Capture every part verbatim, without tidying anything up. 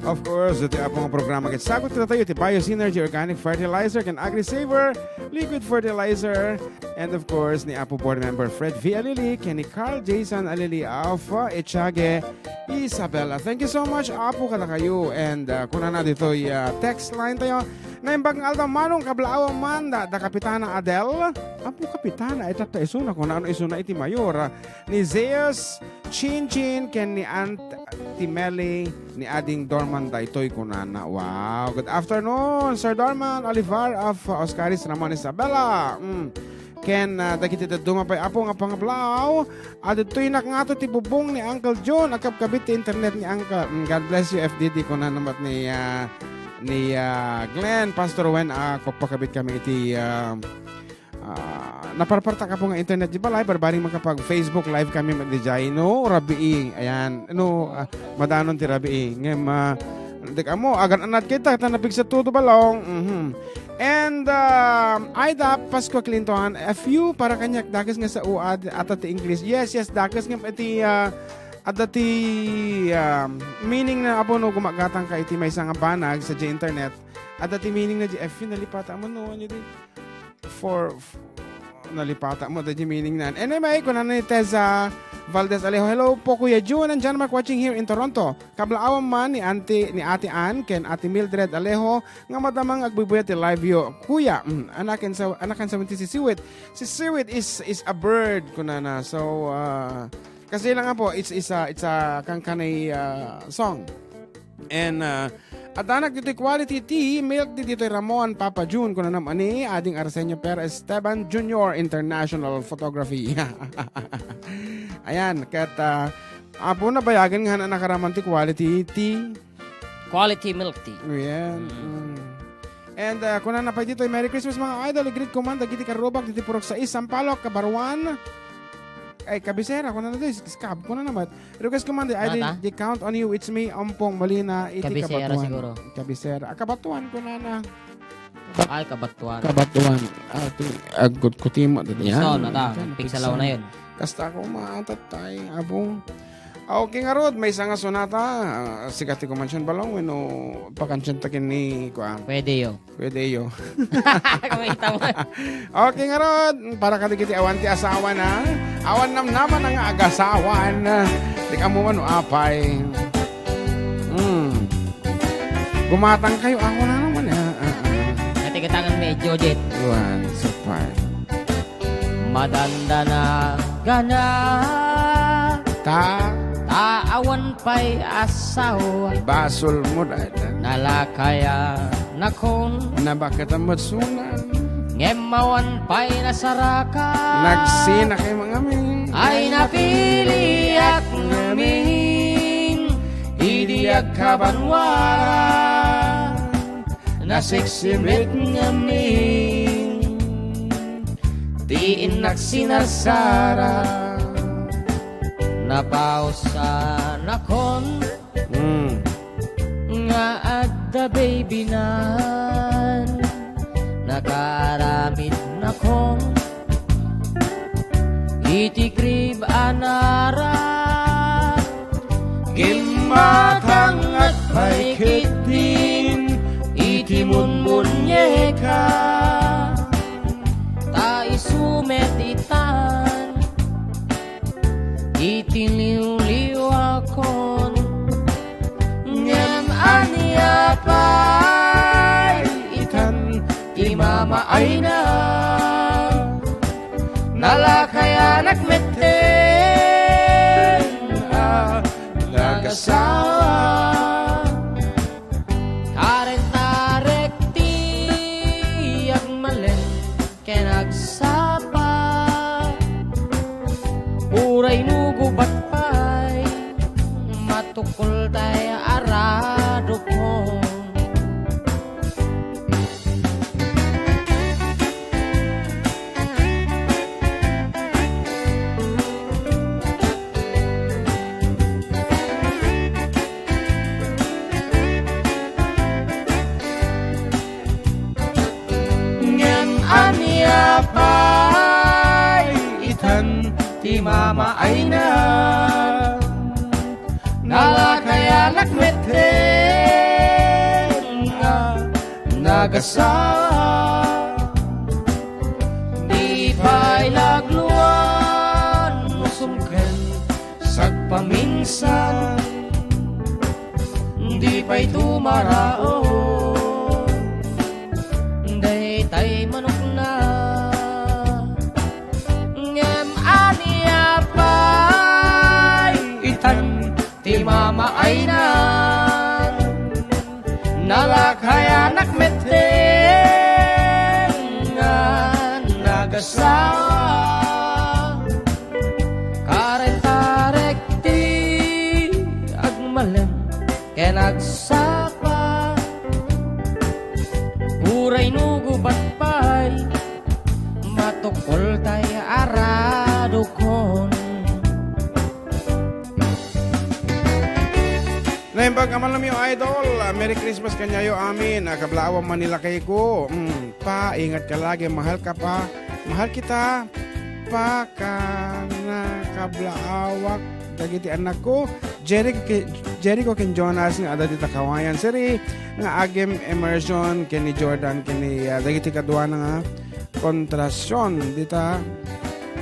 Of course, iti Apo nga programa ket sagut kadatayo ti Bio Synergy Organic Fertilizer ken Agri Saver Liquid Fertilizer. And of course, ni Apo Board Member Fred V. Alili, ken ni Carl Jason Alili of, uh, Echage, Isabela. Thank you so much, Apo, kadakayo. And, uh, kunana ditoy, uh, text line tayo. Naimbag nga aldaw, Manong, kablaawan man da, da Kapitana Adel. Apo, Kapitana, ay tatta isuna, kunano isuna iti mayor, ah, ni Zeus, Chin Chin, ken ni Aunt ti Meli, ni Ading Dorman daytoy kunana. Wow. Good afternoon, Sir Dorman Olivar of, uh, Oscaris, Ramon Isabela. Mm. Ken, uh, dagiti dadduma pay, Apo, nga pangablaaw. Adtoy nak ngato ti bubong ni Uncle John, akabkabit ti internet ni Uncle. Mm, God bless you, F D D, kunana met ni, uh, ni, uh, Glenn, Pastor Wen, uh, pakabit kami iti, uh, Ah, naparpartak, Apo, nga internet di balay, barbareng makapag-Facebook live kami met diay. No, rabii. Ayan. No, ah, madanon ti rabii. Ngem, ah, dek amo, agan-anad kita, ta napigsa todo balong. Mhm. And, ah, Aida Pascua Clinton, "F U, para kaniak, dakes nga sao, ad-, ata ti English." Yes, yes, dakes nga iti, ah, adda ti, ah, meaning na, Apo, no, gumagatang ka iti maysa nga banag sa di internet. Adda ti meaning na di F U, nalipata mo, no, ano di? For, f-, nalipata mo, the meaning nan. Anyway, kuna ni Teza Valdez Alejo, "Hello po, Kuya Jun and John Mark, watching here in Toronto. Kablaawan man ni Auntie, ni Ate Ann, ken Ate Mildred Alejo, nga madamang agbuybuya ti live yo. Kuya, mm, anaken sa, anakan sa ti sisiwit. Sisiwit is, is a bird," kunana. So, uh, kasi lang, Apo, it's, it's a, it's a Kankanay, uh, song. And, uh, addanak ditoy quality tea, milk tea ditoy Ramon, Papa Jun, kuna nam ani, ading Arsenio Perez Esteban Junior International Photography. Ayan, ket, uh, Apo, nabayagen nga nakaraman ti quality tea. Quality milk tea. Ayan. Mm. Mm. And, uh, kuna na pay ditoy, "Merry Christmas, mga idol. I-greet ko man dagiti karrubak ditoy Purok sais, Sampaloc, Kabaruan." Ay, kabisera, kuna na to, is-, scab, kuna na met. Request ko man, di, ay, di, Nata? Di Count on You, It's Me, Ampong Molina, iti Kabisera Kabatuan. Siguro. Kabisera. Ah, Kabatuan, kuna na. Ay, Kabatuan. Kabatuan. Ah, ti, agkutkutima, dati. Gusto, yan. Nata. Yan, Pigsalaw na yun. Kasta ako maatat tayo, Apo. Ah, okay nga rod, maysa nga sonata. Ah, sigat ti kumansion balong, wenno pakansion ta ken ni, kuan. Pwede yo. Pwede yo. Kumita mo. Okay nga rod, para kadagiti awan ti asawa na, awan namnama na nga agasawan. Di ka mo man apay. Hmm. Gumatang kayo, ako na naman, ah, ah, ah. Katigatangan medyo, Jet. Yuan, sapay. Madandana gana. Ta? Ta awan pay asawa. Basol mo, dayta. Nalakayanakon. Nabakatan mo, suna. Ngem awan pay nasaraka. Nagsina kay mga amin. Ay napiliak ngamin. Idi agkabanwara. Nasiksimit ngamin. Ti innak sinarsara, napausanakon. Mm. Nga adda baby nan, nakaaramidnakon. Iti crib a nara, gimmatangat pay ketdin iti munmunyeka. Ta isu met itan iti liwliwakon. Ngem ania pay itan ti mamaayna? Nalakayanak metten a nagasawa. Karentarek ti agmalem ken agsapa. Uray no gubat pay, matukol tay aradukon. Ngem ania pay itan ti mamaayna? Nalakayanak metten Sa di pay lagluan, usumken sagpaminsan, di pay tumaraon, daytay manokna. Ngem ania pay itan ti mamaaynan, nalakayanak metten nga nagasawa. Karentarek ti agmalem ken agsapa. Uray no gubat pay, matukol tay aradukon. Naimbag a malem yo, idol. Ah, Merry Christmas kaniayo amin. Ah, kablaawan man ni lakayko. Mm, pa, ingat ka lagi. Mahal ka pa. Mahal kita. Pa, kana kablaawak dagiti annakko. Jericho ke-, Jericho ken Jonas nga adda dita Kawayan City nga agim immersion ken ni Jordan ken ni, ah, dagiti kaduana nga kontrasion dita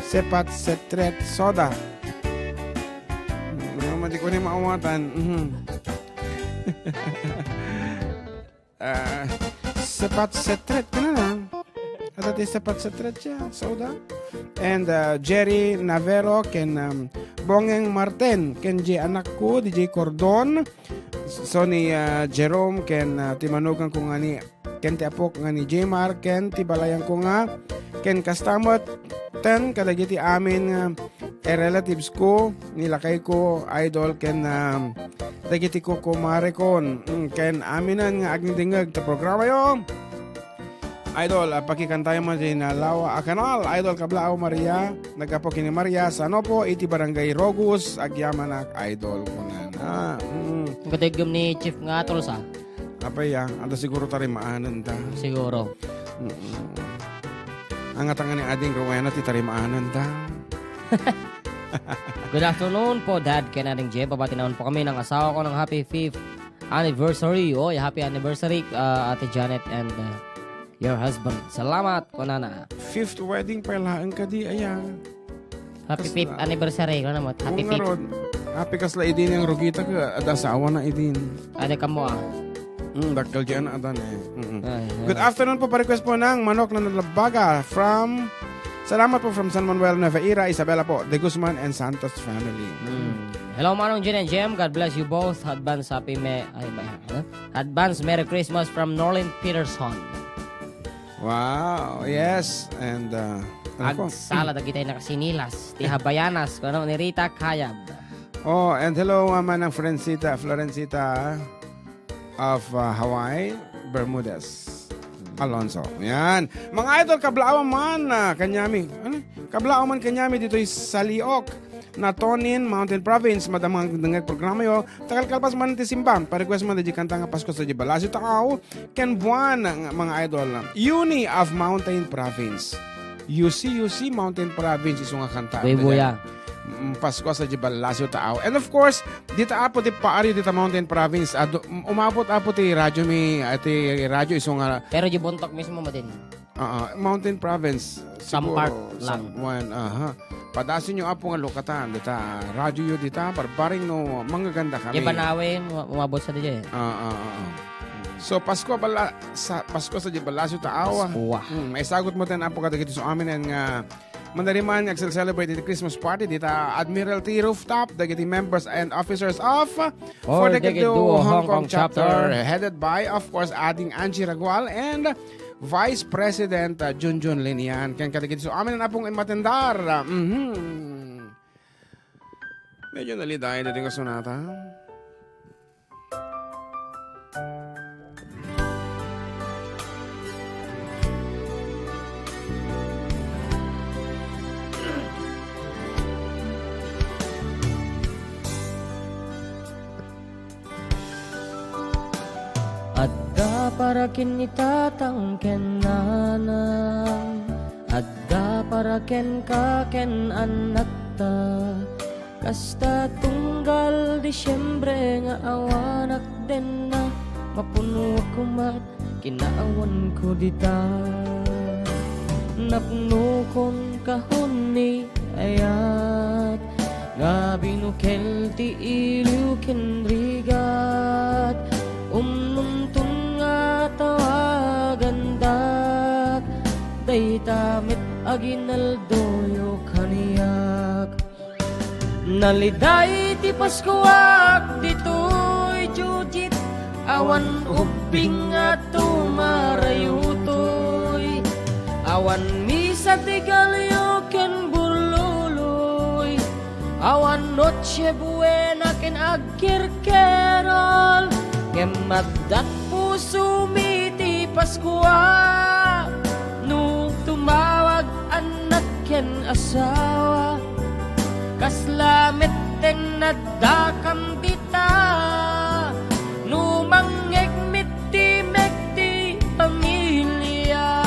Sepat Setret Soda. Ano man, di ko ni maawatan. Mhm. Ah, Sepat Setret, kana na? Adda ti Sepat Setret siya, Soda. And, ah, Jerry Navero, ken, um, Bongeng Martin, ken di anakko, D J Cordon, so ni, ah, Jerome, ken, ah, ti manugang ko nga ni ken ti apok nga ni Jmar, ken ti balayan ko nga, ken kasta met ten kadagiti amin nga, eh, relatives ko, ni lakay ko, idol, ken, um, dagiti kukumarekon, mm, ken aminen nga agdingdingeg ti programa yo. Idol, ah, pakikantayo man ti nalawa a kanal, Idol Kablaaw Maria, naggapu ken ni Maria Sanopo, iti Barangay Rogus, agyamanak, idol, kunana. Mm. Ang katigom ni Chief nga Tulsa. Apay, ah, anda siguro tarimaanen ta. Siguro. Mm-mm. Ang atanga ni Ading Rowena ti tarimaanen ta. Good afternoon po, Dad, ken Ading Jem. Pabati naman po kami ng asawa ko ng happy fifth anniversary. Oy, happy anniversary, uh, Ate Janet and, uh, your husband. Salamat, kunana. Fifth wedding pa laeng kadi, aya. Happy fifth anniversary, kunana mo. Happy fifth. Happy kasla idi nang rugita ka, adda asawa na idin. Ada kamo, ah. Mm, dakkel di anak, adan, eh. Mm-mm. Ay, ay. Good afternoon po, pa-request po ng Manok na Nalabaga from, salamat po, from San Manuel, Nueva Ecija, Isabela po, De Guzman and Santos family. Mm. Hello, Manong Jin and Jem. God bless you both. Advance happy me-, ay, ba, huh? Advance Merry Christmas from Norlin Peterson. Wow, yes. And, uh, ano po? Agsala dagiti nakasinilas ti Habayanas, kuno ni Rita Kayab. Oh, and hello, uh, Manang Francita, Florencita of, uh, Hawaii, Bermudez. Alonso. Yan. Mga idol, kablaawan man, ah, kanyami. Ano? Kablaawan man kanyami ditoy Saliok, Natonin, Mountain Province. Madama nga dengeg programa yo. Tagal kalpas man ti simba. Pa-request man di kanta nga Pasko sa di Balasio Taaw. Ken Buwan, nga mga idol. Uni of Mountain Province. Yusi, Yusi, Mountain Province, isu nga kanta. Buy-buya. Mm, Pasko sa di Balasio Taaw. And of course, dita apo ti paari dita Mountain Province. Adu-, umabot apo ti radyo mi, ah, ti radyo isu nga. Pero di Bontoc mismo madin. Ah, ah, Mountain Province. Some siguro, part lang. One, aha. Padasin yo apo nga lukatan dita radyo yo dita, barbareng no manggaganda kami. Di Banawe, um-, umabot sa dija. Ah, ah, ah, ah. So, Pasko bala-, sa, Pasko sa di Balasio Taaw. Pasko. Hmm, maisagut mo ten apo kadagiti so amin nga Mandari man nga agcel-celebrate iti Christmas party dita Admiralty Rooftop dagiti members and officers of Four Decade Duo Hong Kong Chapter, headed by, of course, Ading Angie Ragual and Vice President, uh, Junjun Linian. Ken kadagiti so amin a napong imatendar. Mhm. Medyo naliday dito nga sonata. Adda para ken ni tatang ken nanang, adda para kenka ken annakta. Kasta tunggal Disiembre nga awanak denna, mapuno koma Kinaawanko dita, napnokon kahon ni ayat, nga binukel ti iliw ken rigat. Umnumton nga tawagandak, dayta met aginaldoyo kaniak. Naliday ti Paskuak ditoy Jujit, awan ubbing nga tumarayutoy. Awan misa ti galio ken burluloy, awan Noche Buena ken agkerkerol. Ngem addat pusomi ti Paskua, no tumawag annak ken asawa. Kasla metten addakam dita, no mangngegmit ti mek ti pamilia.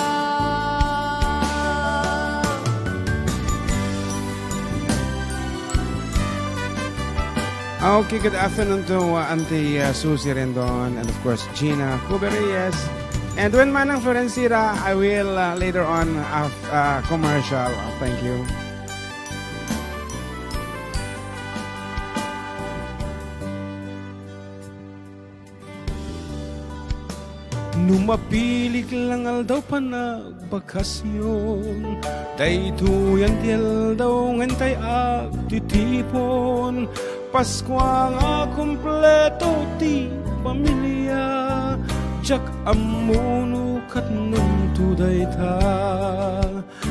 Okay, good afternoon to, uh, Auntie, uh, Susie Rendon and of course Gina Cuberreyes. And when Manang Florencita, I will, uh, later on, uh, uh, commercial. Uh, thank you. No mapilik lang aldaw panagbakasyon, daytoyen ti aldaw nga intay agtitipon. Paskua nga kompleto ti pamilia, diak ammo no katnonto dayta.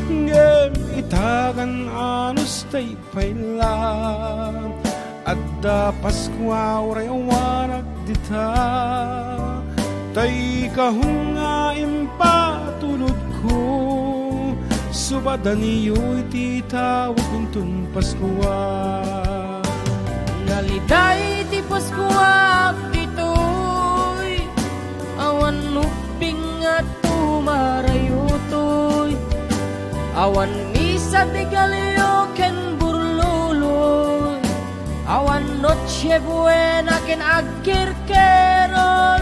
Ngem ita, kan anus tay pay la, adda Paskua uray awanak dita. Tay kahun nga impatulodko, subadaniyo iti tawag inton Paskua. Naliday ti Paskuak ditoy, awan ubbing nga tumarayutoy. Awan misa ti galio ken burluloy. Awan Noche Buena ken agkerkerol.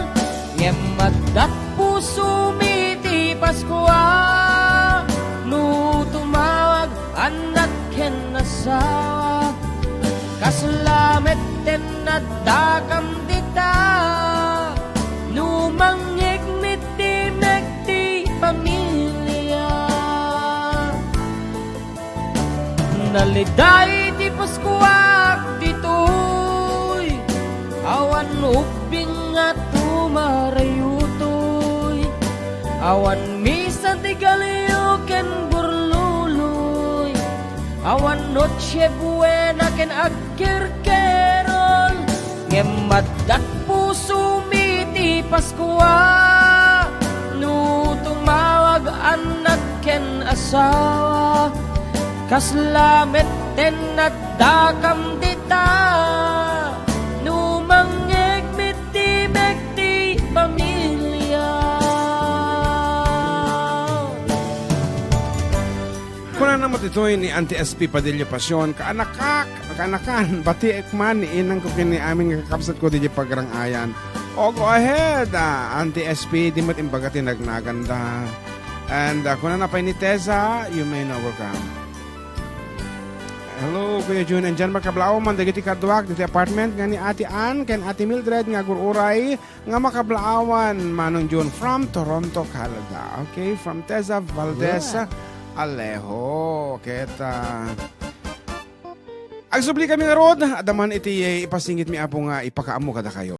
Ngem addat pusomi ti Paskua, no tumawag annak ken asawa. Kasla metten addakam dita, no mangngegmit ti mek ti pamilia. Naliday ti Paskuak ditoy, awan ubbing nga tumarayutoy. Awan misa ti galio ken burluloy. Awan Noche Buena ken agkerkerol. Ngem addat pusomi ti Paskua, no tumawag annak ken asawa. Kasla metten addakam dita, no mangngegmit ti mek ti pamilia. Kunana met ditoy ni Auntie S P Padilla Pasion, kaanakak, kaanakan, batiek man ni inangko ken ni amin nga kakabsatko diay pagrang-ayan. O, go ahead, ah, Auntie S P, di met imbaga ti nagnaganda. And, ah, kunana pay ni Tessa, you may now welcome. Hello, Kuya Jun and Jan, makablaaw man dagiti kaduak diti apartment nga ni Ate Ann ken Ate Mildred nga agur-uray nga makablaawan, Manong Jun from Toronto, Canada. Okay, from Tessa Valdez Alejo. Ket, ah, agsubli kami ngarud, adda man iti, eh, ipasingit mi, Apo, nga ipakaammo kadakayo.